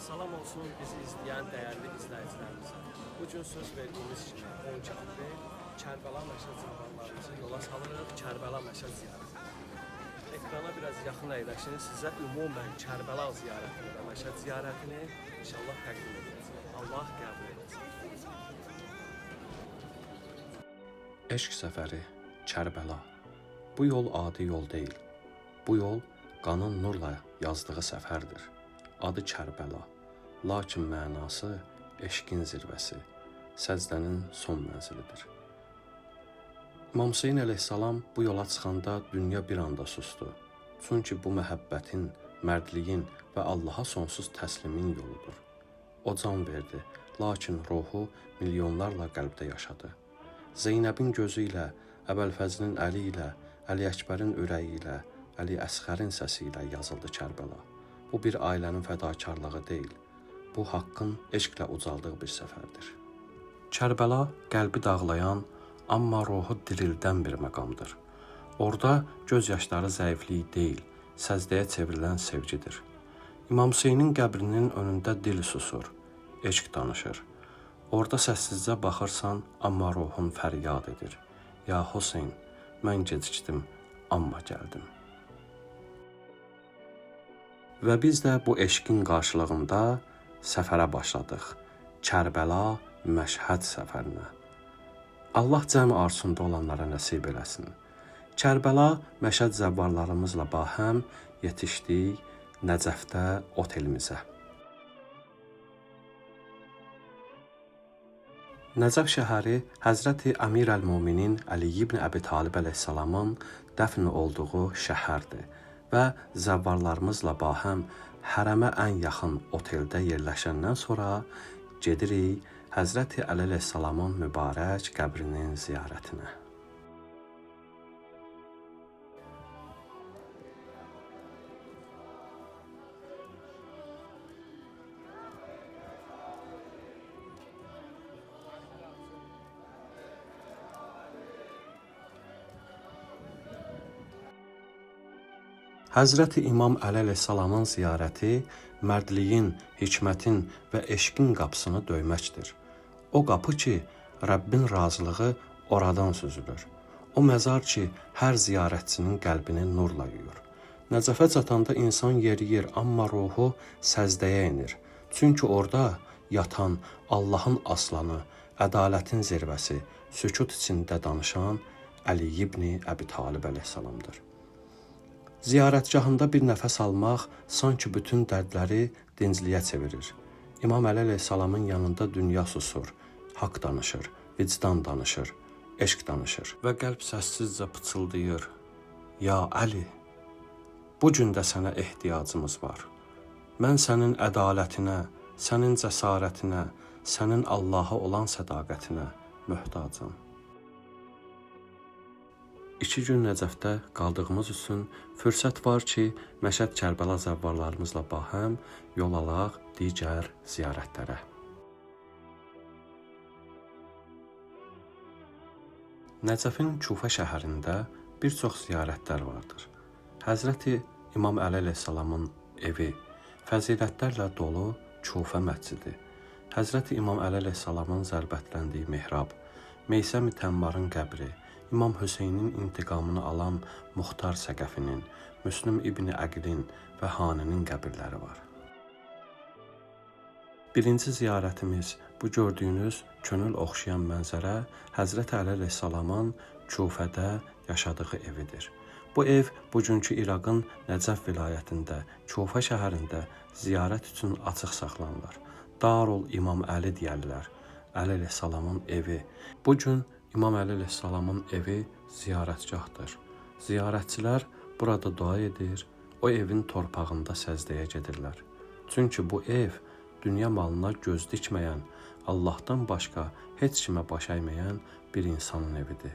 Salam olsun bizi izləyən dəyərli izləyicilərimizə. Bu gün söz verdiyimiz kimi 12 aprel Kərbəla Məşəd zəvvarlarımızı yola salırıq Kərbəla Məşəd ziyarətinə. Ekrana biraz yaxın əyləşin, sizə ümumən Kərbəla ziyarətini və Məşəd ziyarətini inşallah təqdim edəcəyik. Allah qəbul etsin. Eşq səfəri, Kərbəla. Bu yol adi yol deyil. Bu yol qanın nurla yazdığı səfərdir. Adı Kərbəla. Lakin mənası eşqin zirvəsi, səcdənin son mənzilidir. İmam Hüseyn əleyhissalam bu yola çıxanda dünya bir anda sustu. Çünki bu məhəbbətin, mərdliyin və Allaha sonsuz təslimin yoludur. O can verdi, lakin ruhu milyonlarla qəlbdə yaşadı. Zeynəbin gözü ilə, Əbəlfəzlin əli ilə, Əli Əkbərin ürəyi ilə, Əli Əsxərin səsi ilə yazıldı Kərbəla. Bu bir ailənin fədakarlığı deyil. Bu haqqın eşqlə ucaldığı bir səfərdir. Kərbəla qəlbi dağlayan, amma ruhu dirildən bir məqamdır. Orada göz yaşları zəiflik deyil, səcdəyə çevrilən sevgidir. İmam Hüseynin qəbrinin önündə dil susur, eşq danışır. Orada səssizcə baxırsan, amma ruhun fəryad edir. Ya Hüseyn, mən gecikdim, amma gəldim. Və biz də bu eşqin qarşılığında səfərə başladıq. Kərbəla, Məşhəd səfərinə. Allah cəmi arzusunda olanlara nəsib eləsin. Kərbəla, Məşhəd zəvvarlarımızla bahəm yetişdik Nəcəfdə otelimizə. Nəcəf şəhəri Həzrəti Əmir əl-Möminin Əli ibn Əbi Talib əleyhissalamın dəfn olduğu şəhərdir və zəvvarlarımızla bahəm hərəmə ən yaxın oteldə yerləşəndən sonra gedirik Həzrəti Əli əleyhissalamın mübarək qəbrinin ziyarətinə. Həzrəti İmam Əli əleyhissalamın ziyarəti mərdliyin, hikmətin və eşqin qapısını döyməkdir. O qapı ki, Rəbbin razılığı oradan süzülür. O məzar ki, hər ziyarətçinin qəlbini nurla yuyur. Nəcəfə çatanda insan yeriyir, amma ruhu səcdəyə enir. Çünki orada yatan Allahın aslanı, ədalətin zirvəsi, sükut içində danışan Əli ibn Əbi Talib əleyhissalamdır. Ziyarətgahında bir nəfəs almaq sanki bütün dərdləri dincliyə çevirir. İmam Əli əleyhissalamın yanında dünya susur, haqq danışır, vicdan danışır, eşq danışır və qəlb səssizcə pıçıldayır: "Ya Əli, bu gün də sənə ehtiyacımız var. Mən sənin ədalətinə, sənin cəsarətinə, sənin Allaha olan sədaqətinə möhtacam." 2 gün Nəcəfdə qaldığımız üçün fürsət var ki, Məşəd Kərbəla zəvvarlarımızla bahəm yol alaq digər ziyarətlərə. Nəcəfin Kufə şəhərində bir çox ziyarətlər vardır. Həzrəti İmam Əli əleyhissalamın evi, fəzilətlərlə dolu Kufə məscidi, Həzrəti İmam Əli əleyhissalamın zərbətləndiyi mehrab, Meysəm-i Təmmarın qəbri, İmam Hüseynin intiqamını alan Muxtar Səqəfinin, Müslüm İbni Əqilin və Haninin qəbirləri var. Birinci ziyarətimiz bu gördüyünüz könül oxşayan mənzərə Həzrəti Əli əleyhissalamın Kufədə yaşadığı evidir. Bu ev bugünkü İraqın Nəcəf vilayətində, Kufə şəhərində ziyarət üçün açıq saxlanılır. Darul İmam Əli deyərlər. Əli əleyhissalamın evi. Bu gün İmam Əli əleyhissalamın evi ziyarətgahdır. Ziyarətçilər burada dua edir, o evin torpağında səcdəyə gedirlər. Çünki bu ev dünya malına göz dikməyən, Allahdan başqa heç kimə baş əyməyən bir insanın evidir.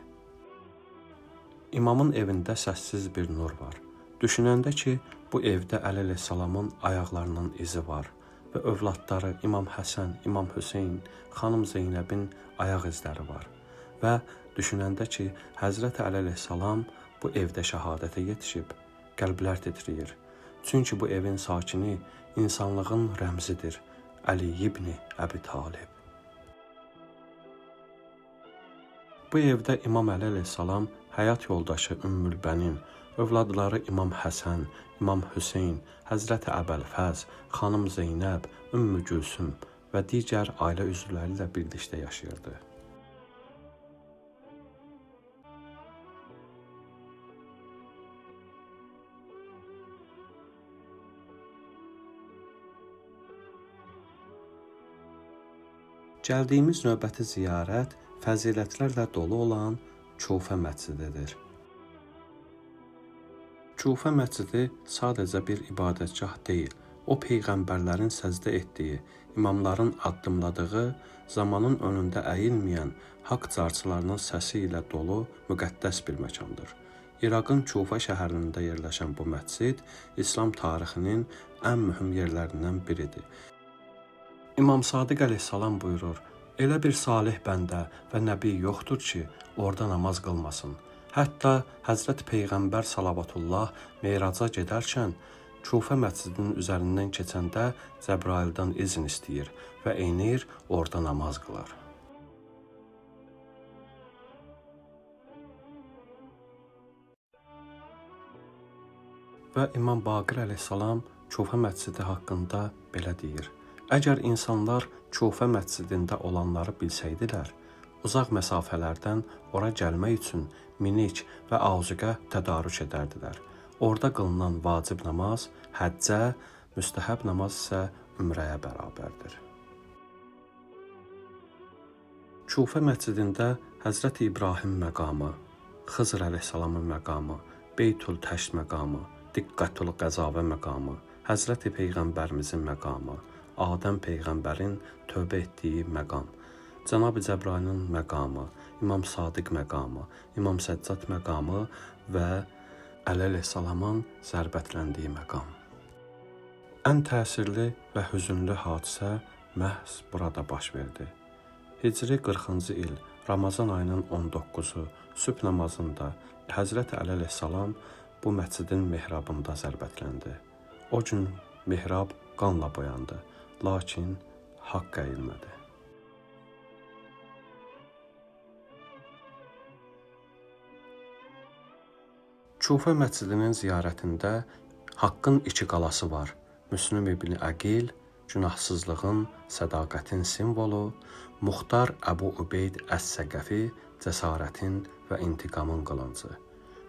İmamın evində səssiz bir nur var. Düşünəndə ki, bu evdə Əli əleyhissalamın ayaqlarının izi var və övladları İmam Həsən, İmam Hüseyn, xanım Zeynəbin ayaq izləri var və düşünəndə ki, Həzrəti Əli əleyhissalam bu evdə şəhadətə yetişib, qəlblər titrəyir. Çünki bu evin sakini insanlığın rəmzidir. Əli ibn Əbi Talib. Bu evdə İmam Əli əleyhissalam həyat yoldaşı Ümmülbənin, övladları İmam Həsən, İmam Hüseyn, Həzrəti Əbəlfəz, xanım Zeynəb, Ümmü Gülsüm və digər ailə üzvləri ilə birlikdə yaşayırdı. Gəldiyimiz növbəti ziyarət fəzilətlərlə dolu olan Kufə məscididir. Kufə məscidi sadəcə bir ibadətgah deyil, o peyğəmbərlərin səcdə etdiyi, imamların addımladığı, zamanın önündə əyilməyən haqq carçılarının səsi ilə dolu müqəddəs bir məkandır. İraqın Kufə şəhərində yerləşən bu məscid İslam tarixinin ən mühüm yerlərindən biridir. İmam Sadiq əleyhissalam buyurur: Elə bir salih bəndə və nəbi yoxdur ki, orada namaz qılmasın. Hətta Həzrət Peyğəmbər salavatullah Meraca gedərkən Kufə məscidinin üzərindən keçəndə Cəbraildən izin istəyir və enir, orada namaz qılır. Və İmam Baqir əleyhissalam Kufə məscidi haqqında belə deyir: Əgər insanlar Kufə məscidində olanları bilsəydilər, uzaq məsafələrdən ora gəlmək üçün minik və azuqə tədarük edərdilər. Orada qılınan vacib namaz həccə, müstəhəb namaz isə ümrəyə bərabərdir. Kufə məscidində Həzrəti İbrahim məqamı, Xızır əleyhissalamın məqamı, Beytül Təşt məqamı, Diqqətül Qəzavə məqamı, Həzrəti Peyğəmbərimizin məqamı, Adəm peyğəmbərin tövbə etdiyi məqam, Cənab-ı Cəbrailin məqamı, İmam Sadiq məqamı, İmam Səccad məqamı və Əli əleyhissalamın zərbətləndiyi məqam. Ən təsirli və hüzünlü hadisə məhz burada baş verdi. Hicri 40-cı il Ramazan ayının 19-u sübh namazında Həzrəti Əli əleyhissalam bu məscidin mehrabında zərbətləndi. O gün mehrab qanla boyandı, lakin haqq əyilmədi. Kufə məscidinin ziyarətində Haqqın iki qalası var. Müslüm ibn Əqil, günahsızlığın, sədaqətin simvolu, Muxtar Əbu Ubeyd Əs-Səqəfi, cəsarətin və intiqamın qılıncı.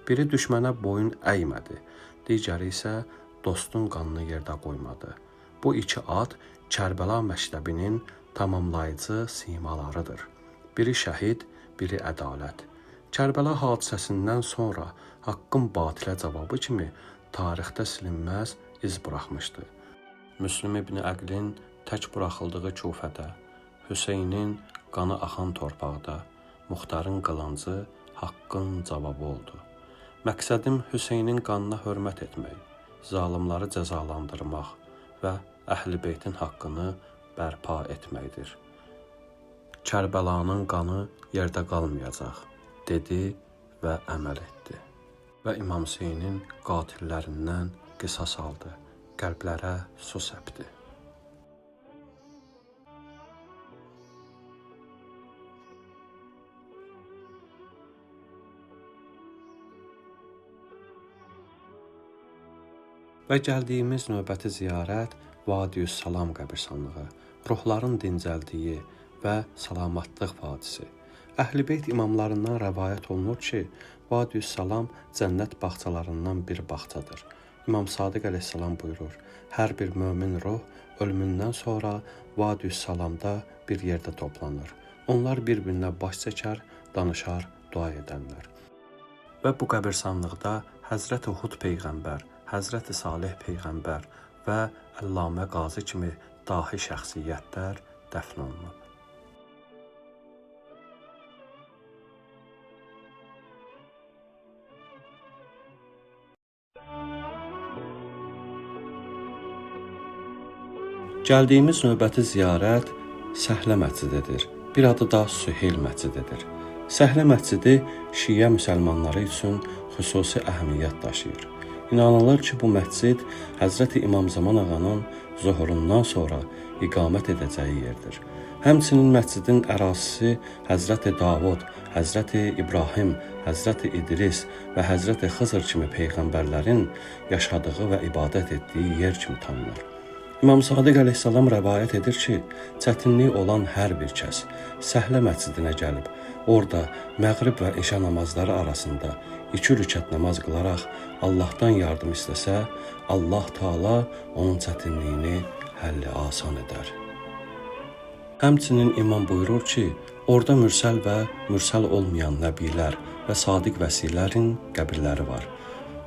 Biri düşmənə boyun əymədi, digəri isə dostun qanını yerdə qoymadı. Bu iki ad Kərbəla məktəbinin tamamlayıcı simalarıdır. Biri şəhid, biri ədalət. Kərbəla hadisəsindən sonra Haqqın batilə cavabı kimi tarixdə silinməz iz buraxmışdı. Müslüm ibn Əqilin tək buraxıldığı Kufədə, Hüseynin qanı axan torpaqda Muxtarın qılıncı Haqqın cavabı oldu. Məqsədim Hüseynin qanına hörmət etmək, zalimları cəzalandırmaq və Əhl-i Beytin haqqını bərpa etməkdir. Kərbəlanın qanı yerdə qalmayacaq, dedi və əməl etdi. Və İmam Hüseynin qatillərindən qisas aldı, qəlblərə su səpdi. Və gəldiyimiz növbəti ziyarət Vadiüs-Salam qəbirstanlığı, ruhların dincəldiyi və salamatlıq vadisi. Əhl-i Beyt imamlarından rəvayət olunur ki, Vadiüs-Salam cənnət bağçalarından bir bağçadır. İmam Sadiq əleyhissalam buyurur: Hər bir mömin ruh ölümündən sonra Vadiüs-Salamda bir yerdə toplanır. Onlar bir-birinə baş çəkər, danışar, dua edərlər. Və bu qəbirstanlıqda Həzrəti Hud peyğəmbər, Həzrəti Salih peyğəmbər və Əllamə Qazi kimi dahi şəxsiyyətlər dəfn olunub. Gəldiyimiz növbəti ziyarət Səhlə məscididir. Bir adı da Süheyl məscididir. Səhlə məscidi şiə müsəlmanları üçün xüsusi əhəmiyyət daşıyır. İnanılır ki, bu məscid Həzrəti İmam Zaman ağanın zuhurundan sonra iqamət edəcəyi yerdir. Həmçinin məscidin ərazisi Həzrəti Davud, Həzrəti İbrahim, Həzrəti İdris və Həzrəti Xızır kimi peyğəmbərlərin yaşadığı və ibadət etdiyi yer kimi tanınır. İmam Sadiq əleyhissalam rəvayət edir ki, çətinliyi olan hər bir kəs Səhlə məscidinə gəlib, orada məğrib və işa namazları arasında 2 rükət namaz qılaraq Allahdan yardım istəsə, Allah Taala onun çətinliyini həlli asan edər. Həmçinin imam buyurur ki, orada mürsəl və mürsəl olmayan nəbilər və sadiq vəsilərin qəbirləri var.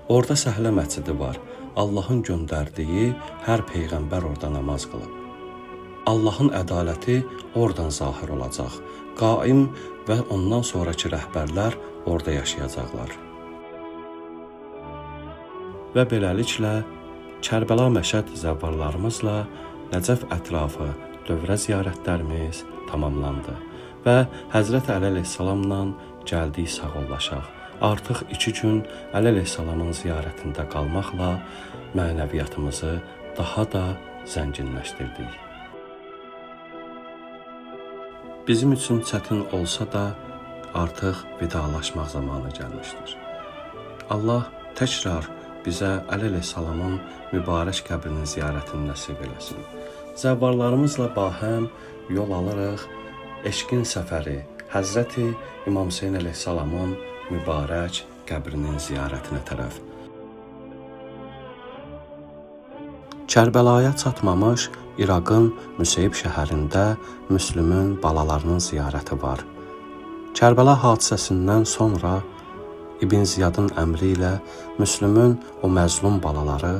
Orada Səhlə məscidi var. Allahın göndərdiyi hər peyğəmbər orada namaz qılıb. Allahın ədaləti oradan zahir olacaq. Qaim və ondan sonrakı rəhbərlər orada yaşayacaqlar. Və beləliklə Kərbəla Məşəd zəvvarlarımızla Nəcəf ətrafı dövrə ziyarətlərimiz tamamlandı və Həzrət Əli əleyhissalamla gəldik sağollaşaq. Artıq 2 gün Əli əleyhissalamın ziyarətində qalmaqla mənəviyyatımızı daha da zənginləşdirdik. Bizim üçün çətin olsa da artıq vidalaşmaq zamanı gəlmişdir. Allah təkrar bizə Əli əleyhissalamın mübarək qəbrinin ziyarətini nəsib eləsin. Zəvvarlarımızla bahəm yol alırıq eşqin səfəri Həzrəti İmam Hüseyn əleyhissalamın mübarək qəbrinin ziyarətinə tərəf. Kərbəlaya çatmamış İraqın Müseyib şəhərində Müslümün balalarının ziyarəti var. Kərbəla hadisəsindən sonra İbn Ziyadın əmri ilə Müslümün o məzlum balaları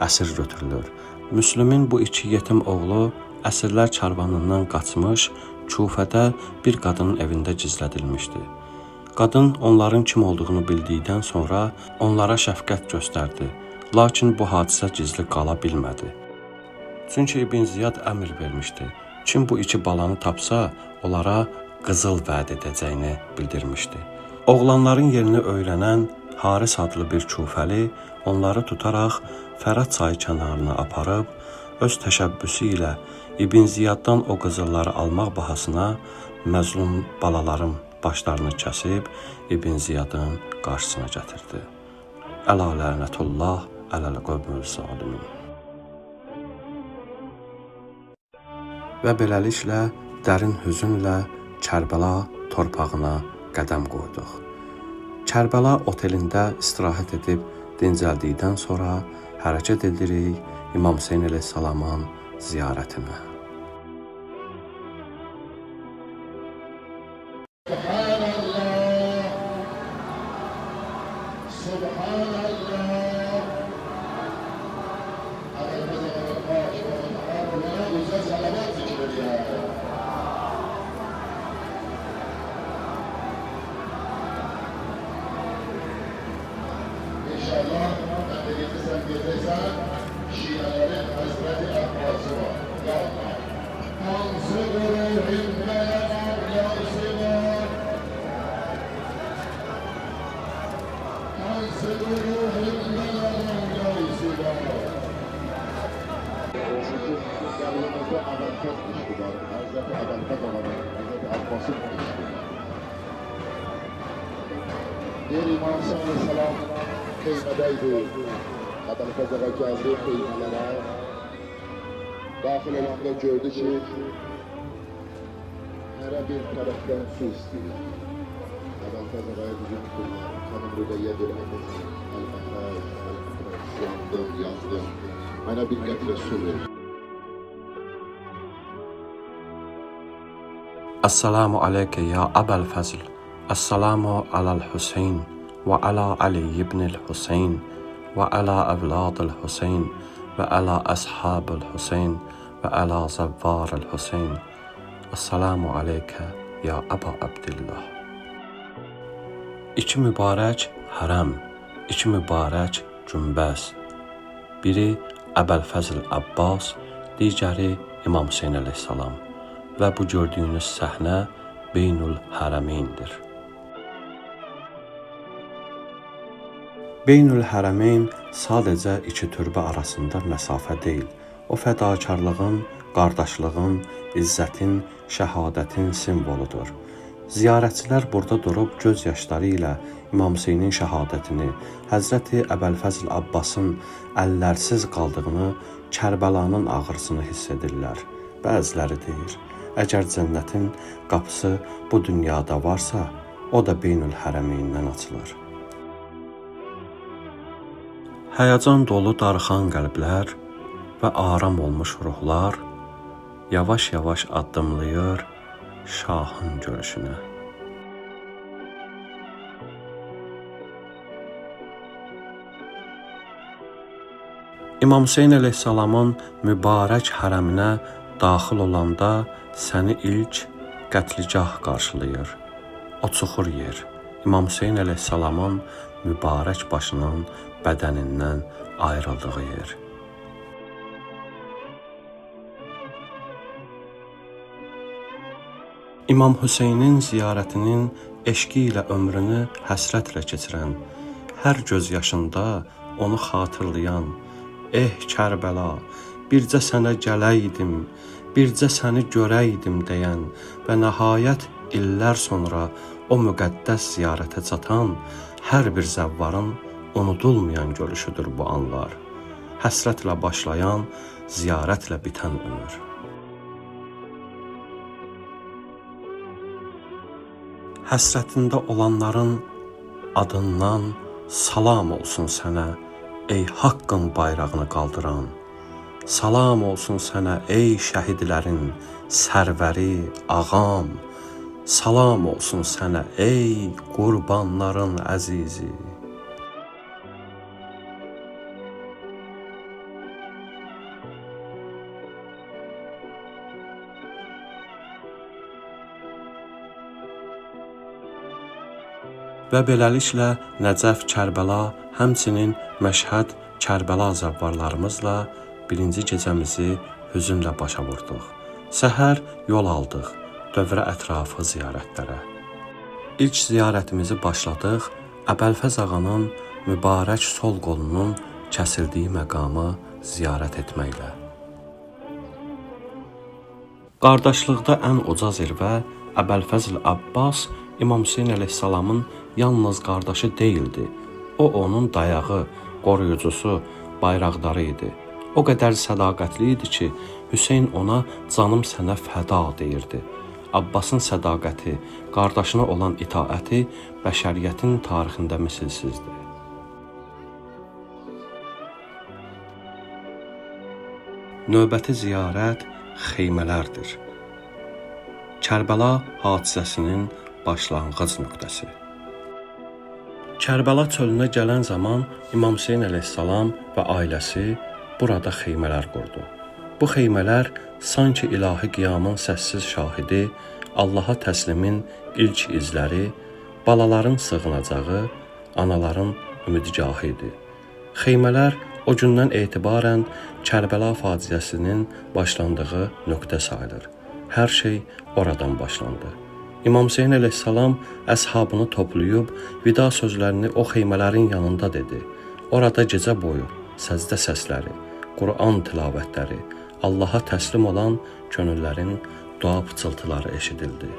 əsir götürülür. Müslümün bu iki yetim oğlu əsirlər karvanından qaçmış, Kufədə bir qadının evində gizlədilmişdi. Qadın onların kim olduğunu bildikdən sonra onlara şəfqət göstərdi. Lakin bu hadisə gizli qala bilmədi. Çünki İbn Ziyad əmr vermişdi. Kim bu iki balanı tapsa, onlara qızıl vəd edəcəyini bildirmişdi. Oğlanların yerini öyrənən Haris adlı bir kufəli onları tutaraq Fərat çayı kənarına aparıb öz təşəbbüsü ilə İbn Ziyaddan o qızılları almaq bahasına məzlum balaların başlarını kəsib İbn Ziyadın qarşısına gətirdi. Əla lənətullah ələl qövmül zalimin. Və beləliklə dərin hüzünlə Kərbəla torpağına qədəm qoyduq. Kərbəla otelində istirahət edib dincəldikdən sonra hərəkət edirik İmam Hüseyn əleyhissalamın ziyarətinə. İnşallah memleketi sen gezersen Şiələrin Hazreti Abbası var. Ya Allah. Hansı guruhin avlası var? Hansı guruhin avlası var? Yanımızda Əbəlfəz işi var. Hazreti Əbəlfəz ağanın, Hazreti Abbasın işi var. Deyir İmam Hüseyin Aleyhisselam xeymədəydi. Əbəlfəz ağa gəldi xeymələrə. Daxil olanda gördü ki, hərə bir tərəfdən su istəyir. Əbəlfəz ağaya düzün tuturlar. Xanım Rüqəyyə deyir, əl-ətəş, əl-ətəş, yandım, yandım. Mənə bir qətrə su ver. Esselamu aleykə ya Əbəl Fəzl. Esselamu aləl Hüseyn və alə Ali ibnil Hüseyn və alə əvladil Hüseyn və alə əshabil Hüseyn və alə zəvvaril Hüseyn. Esselamu aleykə ya Əba Əbdillah. İki mübarək hərəm, iki mübarək günbəz. Biri Əbəlfəzl Abbas, digəri İmam Hüseyn əleyhissalam və bu gördüyünüz səhnə Beynül Hərəmeyndir. Beynül Hərəmeyn sadəcə iki türbə arasında məsafə deyil. O fədakarlığın, qardaşlığın, izzətin, şəhadətin simvoludur. Ziyarətçilər burada durub göz yaşları ilə İmam Hüseynin şəhadətini, Həzrəti Əbəlfəzl Abbasın əllərsiz qaldığını, Kərbəlanın ağrısını hiss edirlər. Bəziləri deyir, əgər cənnətin qapısı bu dünyada varsa, o da Beynül Hərəmeyndən açılır. Həyəcan dolu darıxan qəlblər və aram olmuş ruhlar yavaş-yavaş addımlayır şahın görüşünə. İmam Hüseyn əleyhissalamın mübarək hərəminə daxil olanda səni ilk qətligah qarşılayır. O çuxur yer, İmam Hüseyn əleyhissalamın mübarək başının bədənindən ayrıldığı yer. İmam Hüseynin ziyarətinin eşqi ilə ömrünü həsrətlə keçirən, hər göz yaşında onu xatırlayan, eh Kərbəla, bircə sənə gələydim, bircə səni görəydim deyən və nəhayət illər sonra o müqəddəs ziyarətə çatan hər bir zəvvarın unudulmayan görüşüdür bu anlar. Həsrətlə başlayan, ziyarətlə bitən ömür. Həsrətində olanların adından salam olsun sənə, ey haqqın bayrağını qaldıran. Salam olsun sənə, ey şəhidlərin sərvəri, ağam. Salam olsun sənə, ey qurbanların əzizi. Və beləliklə Nəcəf, Kərbəla, həmçinin Məşhəd, Kərbəla zəvvarlarımızla birinci gecəmizi hüzünlə başa vurduq. Səhər yol aldıq dövrə ətrafı ziyarətlərə. İlk ziyarətimizi başladıq Əbəlfəz ağanın mübarək sol qolunun kəsildiyi məqamı ziyarət etməklə. Qardaşlıqda ən uca zirvə Əbəlfəzl Abbas İmam Hüseyn əleyhissalamın yalnız qardaşı deyildi. O onun dayağı, qoruyucusu, bayraqdarı idi. O qədər sədaqətli idi ki, Hüseyn ona canım sənə fəda deyirdi. Abbasın sədaqəti, qardaşına olan itaəti bəşəriyyətin tarixində misilsizdir. Növbəti ziyarət xeymələrdir. Kərbəla hadisəsinin başlanğıc nöqtəsi. Kərbəla çölünə gələn zaman İmam Hüseyn əleyhissalam və ailəsi burada xeymələr qurdu. Bu xeymələr sanki ilahi qiyamın səssiz şahidi, Allaha təslimin ilk izləri, balaların sığınacağı, anaların ümidgahı idi. Xeymələr o gündən etibarən Kərbəla faciəsinin başlandığı nöqtə sayılır. Hər şey oradan başlandı. İmam Hüseyn əleyhissalam əshabını toplayıb vida sözlərini o xeymələrin yanında dedi. Orada gecə boyu səcdə səsləri, Quran tilavətləri, Allaha təslim olan könüllərin dua pıçıltıları eşidildi.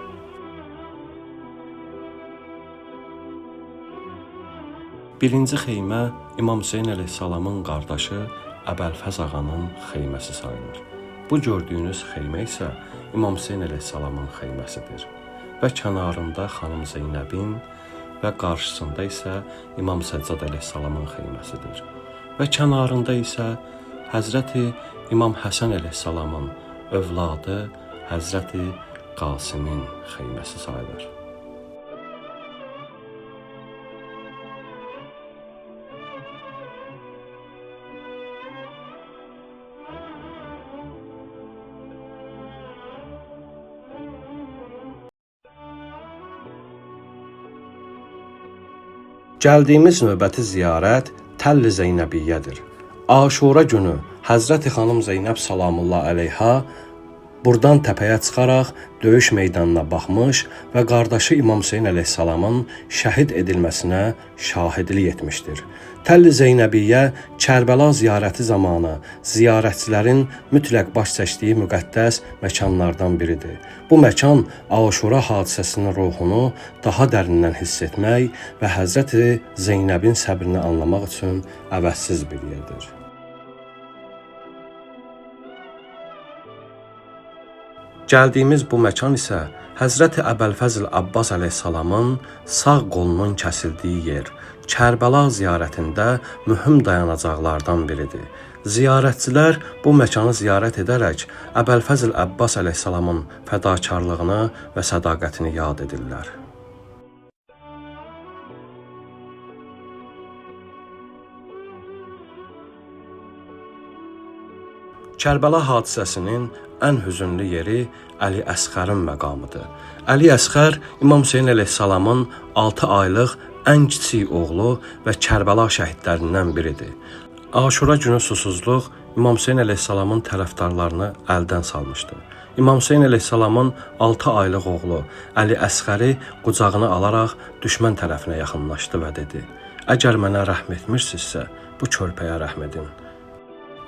Birinci xeymə İmam Hüseyn əleyhissalamın qardaşı Əbəlfəz ağanın xeyməsi sayılır. Bu gördüyünüz xeymə isə İmam Hüseyn əleyhissalamın xeyməsidir və kənarında xanım Zeynəbin və qarşısında isə İmam Səccad əleyhissalamın xeyməsidir. Və kənarında isə Həzrəti İmam Həsən əleyhissalamın övladı Həzrəti Qasimin xeyməsi sayılır. Gəldiyimiz növbəti ziyarət Təlli Zeynəbiyyədir. Aşura günü Həzrəti xanım Zeynəb salamullah əleyha Burdan təpəyə çıxaraq döyüş meydanına baxmış və qardaşı İmam Hüseyn əleyhissalamın şəhid edilməsinə şahidlik etmişdir. Təlli Zeynəbiyyə Kərbəla ziyarəti zamanı ziyarətçilərin mütləq baş çəkdiyi müqəddəs məkanlardan biridir. Bu məkan Aşura hadisəsinin ruhunu daha dərindən hiss etmək və Həzrəti Zeynəbin səbrini anlamaq üçün əvəzsiz bir yerdir. Gəldiyimiz bu məkan isə Həzrəti Əbəlfəzl Abbas əleyhissalamın sağ qolunun kəsildiyi yer, Kərbəla ziyarətində mühüm dayanacaqlardan biridir. Ziyarətçilər bu məkanı ziyarət edərək Əbəlfəzl Abbas əleyhissalamın fədakarlığını və sədaqətini yad edirlər. Kərbəla hadisəsinin ən hüzünlü yeri Əli Əsxərin məqamıdır. Əli Əsxər İmam Hüseyn əleyhissalamın 6 aylıq ən kiçik oğlu və Kərbəla şəhidlərindən biridir. Aşura günü susuzluq İmam Hüseyn əleyhissalamın tərəfdarlarını əldən salmışdı. İmam Hüseyn əleyhissalamın 6 aylıq oğlu Əli Əsxəri qucağına alaraq düşmən tərəfinə yaxınlaşdı və dedi: "Əgər mənə rəhm etmirsinizsə, bu körpəyə rəhm edin."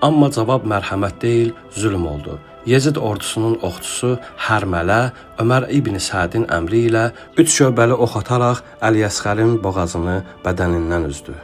Amma cavab mərhəmət deyil, zülm oldu. Yezid ordusunun oxçusu Hərmələ Ömər ibn Sədin əmri ilə 3 şöbəli ox ataraq Əli Əsxərin boğazını bədənindən üzdü.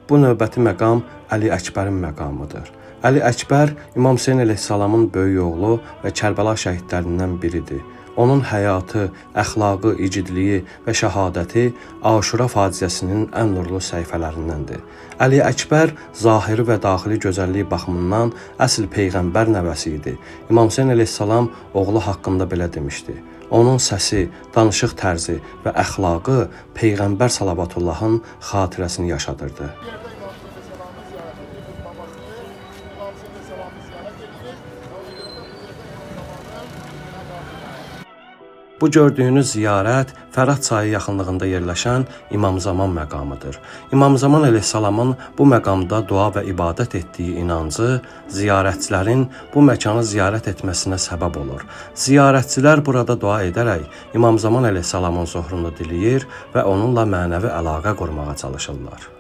Bu növbəti məqam Əli Əkbərin məqamıdır. Əli Əkbər İmam Hüseyn əleyhissalamın böyük oğlu və Kərbəla şəhidlərindən biridir. Onun həyatı, əxlaqı, igidliyi və şəhadəti Aşura faciəsinin ən nurlu səhifələrindəndir. Əli Əkbər zahiri və daxili gözəllik baxımından əsl peyğəmbər nəvəsi idi. İmam Hüseyn əleyhissalam oğlu haqqında belə demişdi: Onun səsi, danışıq tərzi və əxlaqı peyğəmbər salavatullahın xatirəsini yaşadırdı. Bu gördüyünüz ziyarət Fərat çayı yaxınlığında yerləşən İmam Zaman məqamıdır. İmam Zaman əleyhissalamın bu məqamda dua və ibadət etdiyi inancı ziyarətçilərin bu məkanı ziyarət etməsinə səbəb olur. Ziyarətçilər burada dua edərək İmam Zaman əleyhissalamın zuhrunu diləyir və onunla mənəvi əlaqə qurmağa çalışırlar.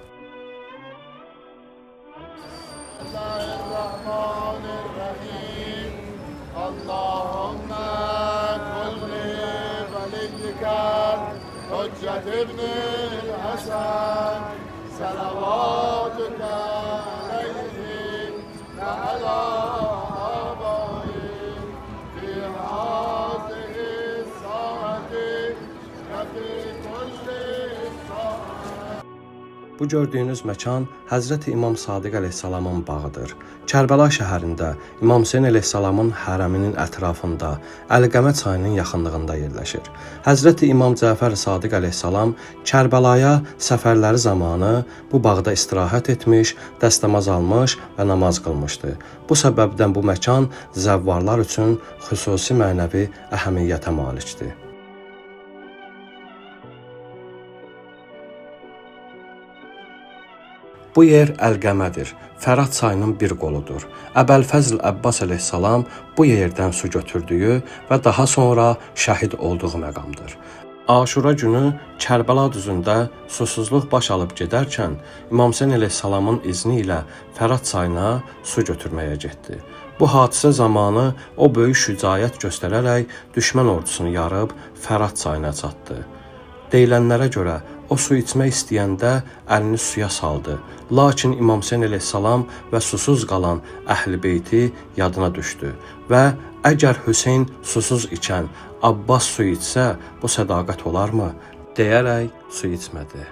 حجة ابن الحسن صلواتك عليه وعلى آبائه في هذه الساعة وفي كل ساعة. Bu gördüyünüz məkan Həzrəti İmam Sadiq əleyhissalamın bağıdır. Kərbəla şəhərində İmam Hüseyn əleyhissalamın hərəminin ətrafında, Əlqəmə çayının yaxınlığında yerləşir. Həzrəti İmam Cəfər Sadiq əleyhissalam Kərbəlaya səfərləri zamanı bu bağda istirahət etmiş, dəstəmaz almış və namaz qılmışdı. Bu səbəbdən bu məkan zəvvarlar üçün xüsusi mənəvi əhəmiyyətə malikdir. Bu yer Əlqəmədir. Fərat çayının bir qoludur. Əbəlfəzl Əbbas əleyhissalam bu yerdən su götürdüyü və daha sonra şəhid olduğu məqamdır. Aşura günü Kərbəla düzündə susuzluq baş alıb gedərkən İmam Hüseyn əleyhissalamın izni ilə Fərat çayına su götürməyə getdi. Bu hadisə zamanı o böyük şücaət göstərərək düşmən ordusunu yarıb Fərat çayına çatdı. Deyilənlərə görə o su içmək istəyəndə əlini suya saldı. Lakin İmam Hüseyn əleyhissalam və susuz qalan əhl-i beyti yadına düşdü və əgər Hüseyn susuz ikən Abbas su içsə, bu sədaqət olarmı? Deyərək su içmədi.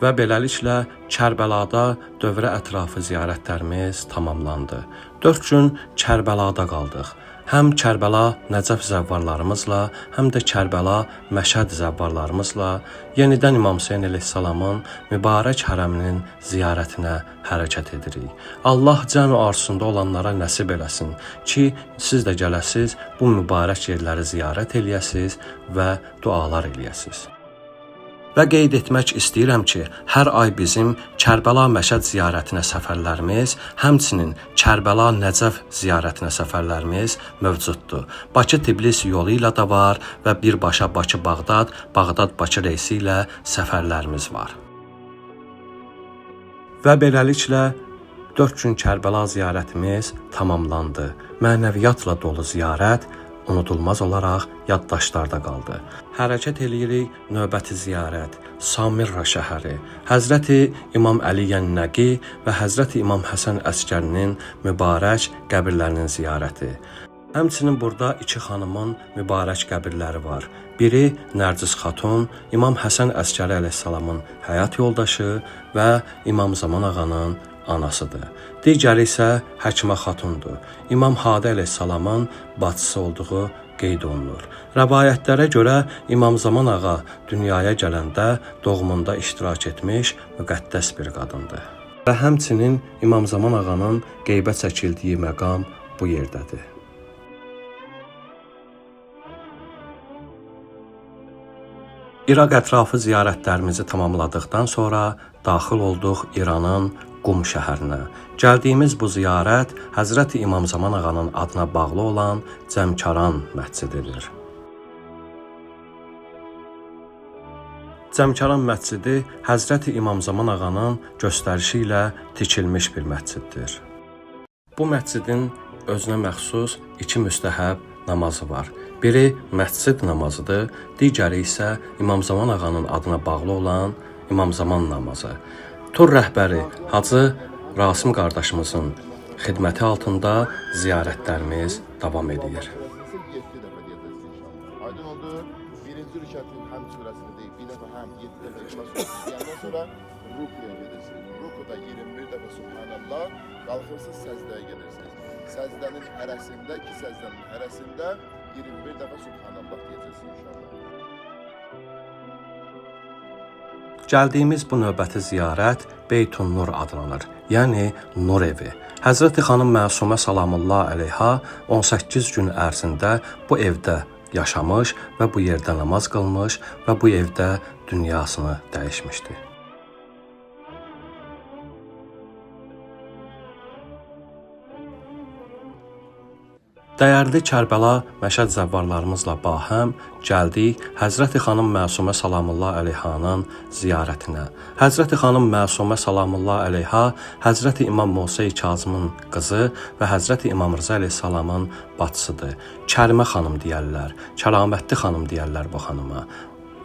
Və beləliklə Kərbəlada dövrə ətrafı ziyarətlərimiz tamamlandı. 4 gün Kərbəlada qaldıq. Həm Kərbəla Nəcəf zəvvarlarımızla, həm də Kərbəla Məşəd zəvvarlarımızla yenidən İmam Hüseyn əleyhissalamın mübarək hərəminin ziyarətinə hərəkət edirik. Allah can arzusunda olanlara nəsib eləsin ki, siz də gələsiz, bu mübarək yerləri ziyarət eləyəsiz və dualar eləyəsiz. Və qeyd etmək istəyirəm ki, hər ay bizim Kərbəla-Məşəd ziyarətinə səfərlərimiz, həmçinin Kərbəla-Nəcəf ziyarətinə səfərlərimiz mövcuddur. Bakı-Tbilisi yolu ilə də var və birbaşa Bakı-Bağdad, Bağdad-Bakı reysi ilə səfərlərimiz var. Və beləliklə 4 gün Kərbəla ziyarətimiz tamamlandı. Mənəviyyatla dolu ziyarət unudulmaz olaraq yaddaşlarda qaldı. Hərəkət eləyirik növbəti ziyarət Samirra şəhəri, Həzrəti İmam Əli Yənnəqi və Həzrəti İmam Həsən Əskərinin mübarək qəbirlərinin ziyarəti. Həmçinin burada iki xanımın mübarək qəbirləri var. Biri Nərciz Xatun, İmam Həsən Əskəri əleyhissalamın həyat yoldaşı və İmam Zaman ağanın anasıdır. Digəri isə Həkimə Xatundur. İmam Hadi əleyhissalamın bacısı olduğu qeyd olunur. Rəvayətlərə görə İmam Zaman ağa dünyaya gələndə doğumunda iştirak etmiş müqəddəs bir qadındır. Və həmçinin İmam Zaman ağanın qeybə çəkildiyi məqam bu yerdədir. İraq ətrafı ziyarətlərimizi tamamladıqdan sonra daxil olduq İranın Qum şəhərinə. Gəldiyimiz bu ziyarət Həzrəti İmam Zaman ağanın adına bağlı olan Cəmkaran məscididir. Cəmkaran məscidi Həzrəti İmam Zaman ağanın göstərişi ilə tikilmiş bir məsciddir. Bu məscidin özünə məxsus iki müstəhəb namazı var. Biri məscid namazıdır, digəri isə İmam Zaman ağanın adına bağlı olan İmam Zaman namazı. Tur rəhbəri Hacı Rasim qardaşımızın xidməti altında ziyarətlərimiz davam edir. 7 dəfə deyəcəksiniz inşallah. Aydın oldu. Birinci rükətin Həmd surəsini deyib, bir dəfə Həmd, 7 dəfə İxlas surəsini deyəndən sonra rukuya gedirsiniz. Rukuda 21 dəfə Subhanallah, qalxırsınız, səcdəyə gedirsiniz. Səcdənin hərəsində, iki səcdənin hərəsində 21 dəfə Subhanallah deyəcəksiniz inşallah. Gəldiyimiz bu növbəti ziyarət Beytun Nur adlanır, yəni Nur evi. Həzrəti xanım Məsumə salamullah əleyha 18 gün ərzində bu evdə yaşamış və bu yerdə namaz qılmış və bu evdə dünyasını dəyişmişdi. Dəyərli Kərbəla Məşəd zəvvarlarımızla bahəm gəldik Həzrəti xanım Məsumə salamullah əleyhanın ziyarətinə. Həzrəti xanım Məsumə salamullah əleyha Həzrəti İmam Musa Kazımın qızı və Həzrəti İmam Rıza əleyhissalamın bacısıdır. Kərimə xanım deyərlər, kəramətli xanım deyərlər bu xanıma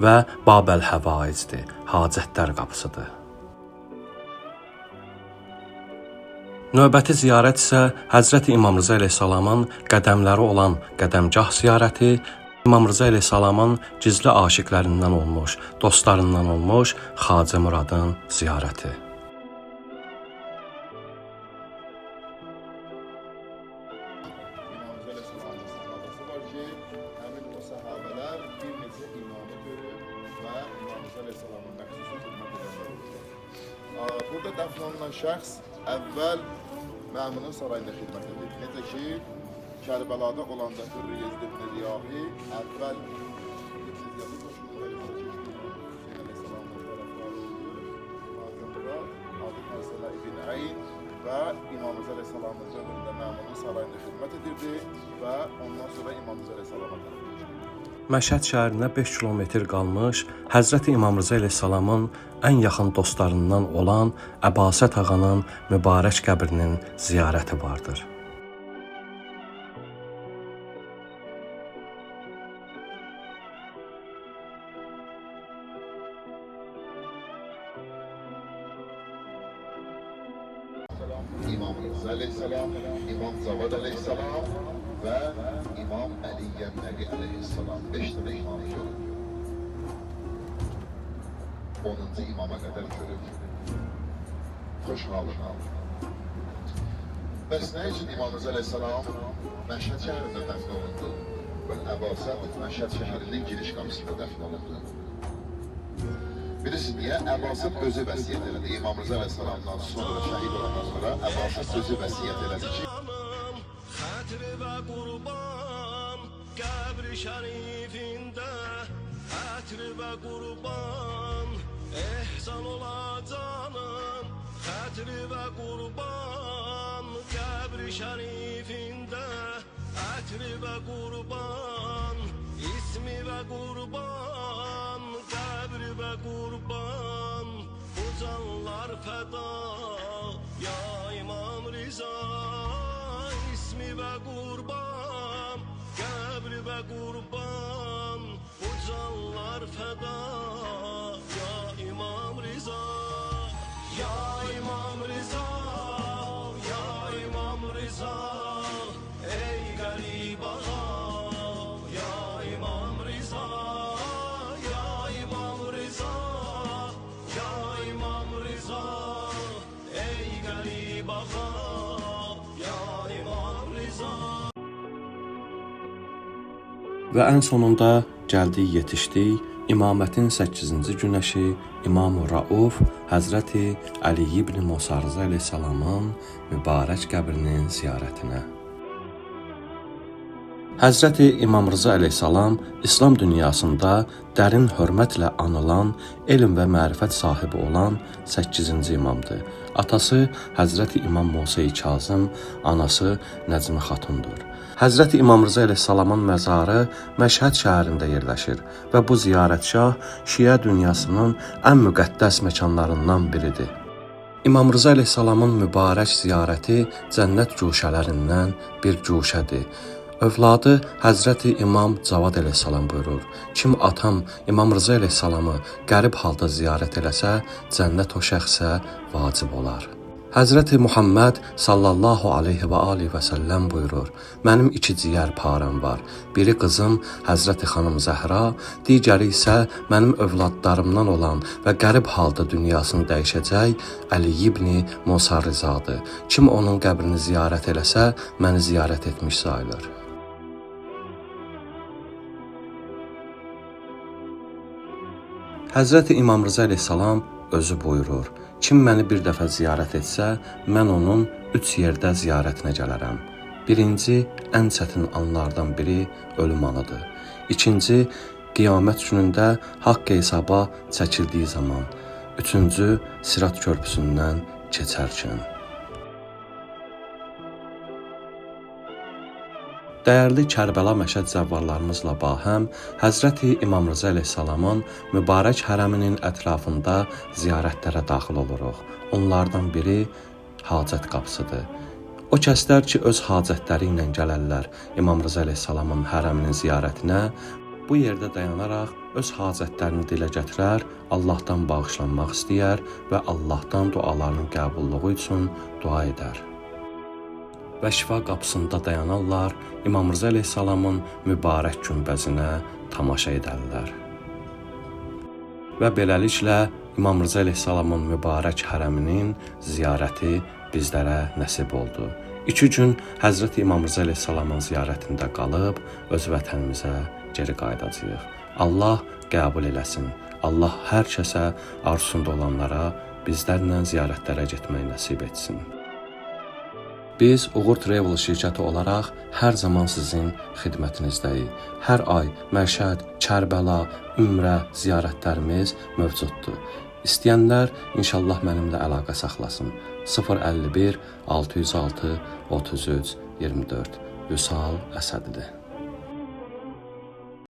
və Babəl Həvaicdir, hacətlər qapısıdır. Növbəti ziyarət isə Həzrəti İmam Rıza əleyhissalamın qədəmləri olan qədəmgah ziyarəti, İmam Rıza əleyhissalamın gizli aşiqlərindən olmuş, dostlarından olmuş Xacə Muradın ziyarəti. İmam Rıza əleyhissalamın səhabəsi var ki, həmin o səhabələr bir neçə imamı görüb və İmam Rıza əleyhissalamın məxsusi xidmət edənlər olublar. Burada dəfn olunan şəxs əvvəl Məmunun sarayında xidmət edib. Necə ki, Kərbəlada olanda Hürri Yezid ibn Riyahi əvvəl İbn Ziyadın qoşununda iştirak etdi. Hüseyin əleyhissalamın tərəfdarı oldu. Xacə Murad, adı Həsələ ibn Əyn və İmam Rıza əleyhissalamın dövründə Məmunun sarayında xidmət edirdi və ondan sonra İmam Rıza əleyhissalama tərəf keçdi. Məşəd şəhərinə 5 kilometr qalmış Həzrəti İmam Rıza əleyhissalamın ən yaxın dostlarından olan Əbasət ağanın mübarək qəbrinin ziyarəti vardır. İmam Rıza əleyhissalam, İmam Cavad əleyhissalam və İmam Əli Yəmnəqi əleyhissalam. 5 dənə imamı görüb. 10-cu imama qədər görüb. Xoş halına. Bəs nə üçün İmam Rıza əleyhissalam Məşəd şəhərində dəfn olundu və Əbasət Məşəd şəhərinin giriş qapısında dəfn olundu? Bilirsiniz niyə? Əbasət özü vəsiyyət elədi. İmam Rıza əleyhissalamdan sonra, şəhid olandan sonra Əbasət özü vəsiyyət elədi ki, Xətri və qurban qəbri şərifində, xətri və qurban. Qurban ola canım, xətri və qurban, qəbri şərifində ətri və qurban, ismi və qurban, qəbri və qurban, bu canlar fəda, ya İmam Rıza, ismi və qurban, qəbri və qurban, bu canlar fəda, ya İmam Rıza, ya İmam Rıza, ya İmam Rıza, ey qərib ağa, ya İmam Rıza, ya İmam Rıza, ya İmam Rıza, ey qərib ağa, ya İmam Rıza. Və ən sonunda gəldik, yetişdik İmamətin 8-ci günəşi İmam Rauf Həzrəti Əli ibn Musa Rıza əleyhissalamın mübarək qəbrinin ziyarətinə. Həzrəti İmam Rıza əleyhissalam İslam dünyasında dərin hörmətlə anılan, elm və mərifət sahibi olan 8-ci imamdır. Atası Həzrəti İmam Musa Kazım, anası Nəcmə Xatundur. Həzrəti İmam Rıza əleyhissalamın məzarı Məşhəd şəhərində yerləşir və bu ziyarətgah şiə dünyasının ən müqəddəs məkanlarından biridir. İmam Rıza əleyhissalamın mübarək ziyarəti cənnət guşələrindən bir guşədir. Övladı Həzrəti İmam Cavad əleyhissalam buyurur: Kim atam İmam Rıza əleyhissalamı qərib halda ziyarət eləsə, cənnət o şəxsə vacib olar. Həzrəti Muhammed sallallahu aleyhi və alihi və səlləm buyurur: Mənim iki ciyər param var. Biri qızım Həzrəti xanım Zəhra, digəri isə mənim övladlarımdan olan və qərib halda dünyasını dəyişəcək Əli ibn Musa Rızadır. Kim onun qəbrini ziyarət eləsə, məni ziyarət etmiş sayılır. Həzrəti İmam Rıza əleyhissalam özü buyurur: Kim məni bir dəfə ziyarət etsə, mən onun 3 yerdə ziyarətinə gələrəm. Birinci, ən çətin anlardan biri ölüm anıdır. İkinci, qiyamət günündə haqq hesaba çəkildiyi zaman. Üçüncü, Sirat körpüsündən keçərkən. Dəyərli Kərbəla Məşəd zəvvarlarımızla bahəm Həzrəti İmam Rıza əleyhissalamın mübarək hərəminin ətrafında ziyarətlərə daxil oluruq. Onlardan biri hacət qapısıdır. O kəslər ki, öz hacətləri ilə gələrlər İmam Rıza əleyhissalamın hərəminin ziyarətinə, bu yerdə dayanaraq öz hacətlərini dilə gətirər, Allahdan bağışlanmaq istəyər və Allahdan dualarının qəbulluğu üçün dua edər. Və şifa qapısında dayanarlar, İmam Rıza əleyhissalamın mübarək günbəzinə tamaşa edərlər. Və beləliklə İmam Rıza əleyhissalamın mübarək hərəminin ziyarəti bizlərə nəsib oldu. 2 gün Həzrəti İmam Rıza əleyhissalamın ziyarətində qalıb öz vətənimizə geri qayıdacağıq. Allah qəbul eləsin. Allah hər kəsə arzusunda olanlara bizlərlə ziyarətlərə getmək nəsib etsin. Biz Uğur Travel şirkəti olaraq hər zaman sizin xidmətinizdəyik. Hər ay Məşəd, Kərbəla, Ümrə ziyarətlərimiz mövcuddur. İstəyənlər inşallah mənimlə əlaqə saxlasın. 051 606 33 24. Vüsal Əsədli.